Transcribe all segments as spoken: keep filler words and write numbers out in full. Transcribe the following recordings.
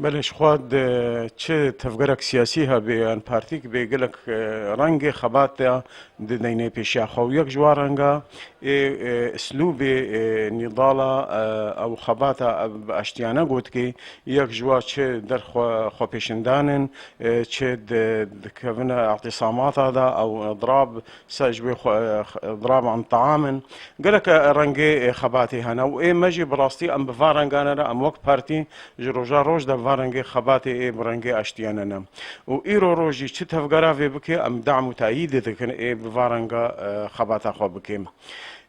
Belê, ji xwe di çi tevgerek siyasî hebe yan partîk bê, gelek, e, rengê xebata dideynê pêşiya xwe û yek ji wan renga ê, e, îslûbê, e, nîdala, e, ew xebata, e, bi aştiyane gotikê, yek ji wan çi derxwe xwepêşindan in, e, çi di, dikevine îtîsamata de, ew idrab, ser ji wê xwe, e, idrab an team in. Gelek, e, rengê, e, xebatê hene û ê me jî bi rastî em bi van rengan re, em wek partî ji roja roj de van rengê xebatê ê bi rengê aştiyane ne. Û îro rojî çi tevgera vê bike, em dam û tayîdê dikin ê bi van renga, e, xebata xwe bike.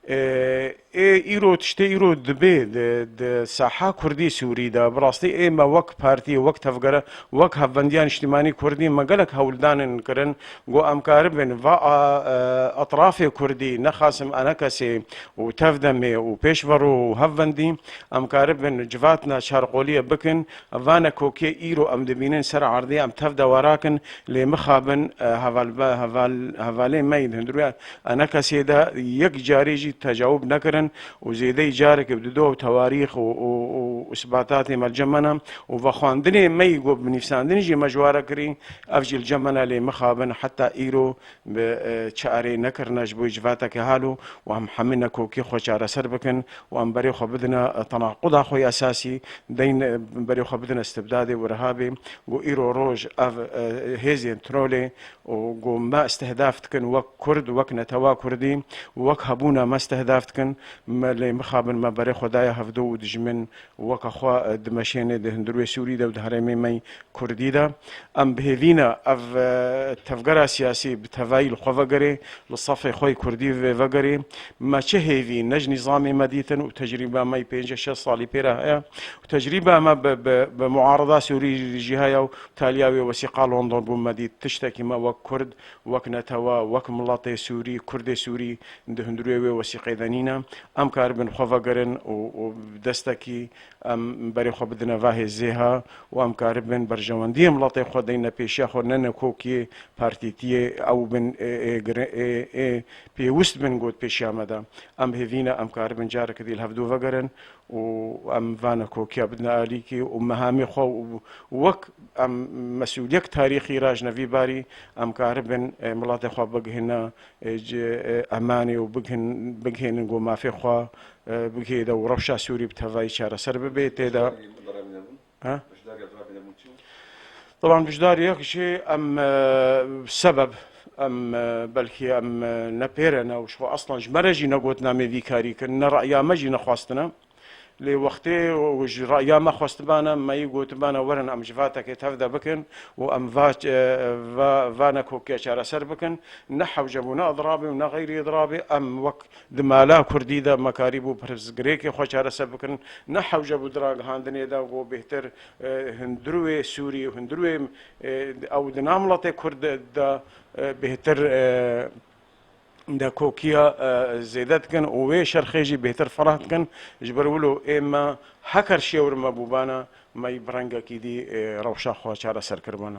E, ê îro tiştê îro dibê di, di saha kurdî Sûrî de, bi rastî ê me wek partî, wek tevgera, wek hevbendiya niştimanî kurdî me gelek hewldanin kirin, ku em karibin va, a, e, etrafê kurdî, nexasim enekesê û tevdemê û pêşverû û hevbendî, em karibin civatna çarqoliyê bikin, vane kokê îro em dibînin ser erdê, em tev de werakin, lê mixabin, e, hevalbe-, heval-, hevalê me yî di hundirê enekesê de yek carê jî tecawib nekirin û zêdeyî careke bi dido tewarîx û, û, û, û isbatatê me li cem me ne û vexwendinê me yî ku bi nivîsandinê jî me ji wa re kirî, ev jî li cem me ne, lê mixabin heta îro bi, e, çarê nekirine ji bo civateke halo û em hemî nekokî xwe çareser bikin û em berê xwe bidine, e, tenaquda xwe ya esasî, deyn, e, berê xwe bidine istibdadê û rehabê. Ku îro roj ev, e, hêzên trolê û ku me istihdaf dikin wek Kurd, wek netewa Kurdî, wek hebûna me istihdaf dikin, me lê mixabin me berê xwe daye hevdo û dijmin weke xwe, e, dimeşêne di hundirê Sûrî de û di herêmê me yî Kurdî de. Em bi hêvî ne ev, e, tevgera siyasî bi tevayî li xwe vegerê, li sefê xwe yî Kurdî vê vegerê. Me çi hêvî ne ji nîzamê me dîtin û tecrîba me yî pêncî şeş salî pê re heye. Û tecrîba me bi, bi, bi muarada Sûrî jî heye û taliya wê wesîqa London bû me dît. Tiştekî me wek Kurd, wek netewa, wek miletê Sûrî, Kurdê Sûrî di hundirê wê wesîqê de nîne. Em karibin xwe vegerin û, û destekî em berê xwe bidine va hêzê ha û em karibin berjewendiyê miletê xwe deyne pêşiya xwe, ne nekokiyê partîtiyê ew bin ê, ê, gire-, ê, ê pêwist bin got pêşiya me de. Em hêvî ne em karibin careke dî li hevdû vegerin û em va nekokiya bidine alîkî û mehamê xwe û wek em mesûliyek tarîxî re ji nevî barî em karibin, e, miletê xwe bigihine, e, ci, e, emanê û bighin-, bigihênin ku mafê xwe, e, bigihê de û rewşa Sûrî bi tevayî çareser bibe tê de. Ha? Beşdariya durabîne bûn çi bû? Taban beşdariyek jî em, e, sebeb, em, e, belkî em, e, ne pêre ne û ji xwe aslan ji me re jî negotina me vî karî kirin, ne reya me jî nexwastine. Lê wextê û ji reya me xwestibane, me yî gotibane werin em ji vatekê tev de bikin û em va, e, va, va nekokiya çareser bikin. Ne hewce bû, ne idrabê û ne xeyrî idrabê. Em wek di mala kurdî de me karîbû pirsgirêkê xwe çareser bikin. Ne hewce bû di ragihandinê de ku bêhtir, e, hundirwê Sûrî, hundirwê, e, ew di nav miletê Kurd de, e, bêhtir, e, de kokiya, e, zêde dikin û wê şerxê jî bêhtir ferah dikin. Ji ber wilo ê me heker şêwir me bûbana, me yî bi rengekî dî, e, rewşa xwe çareser kiribana.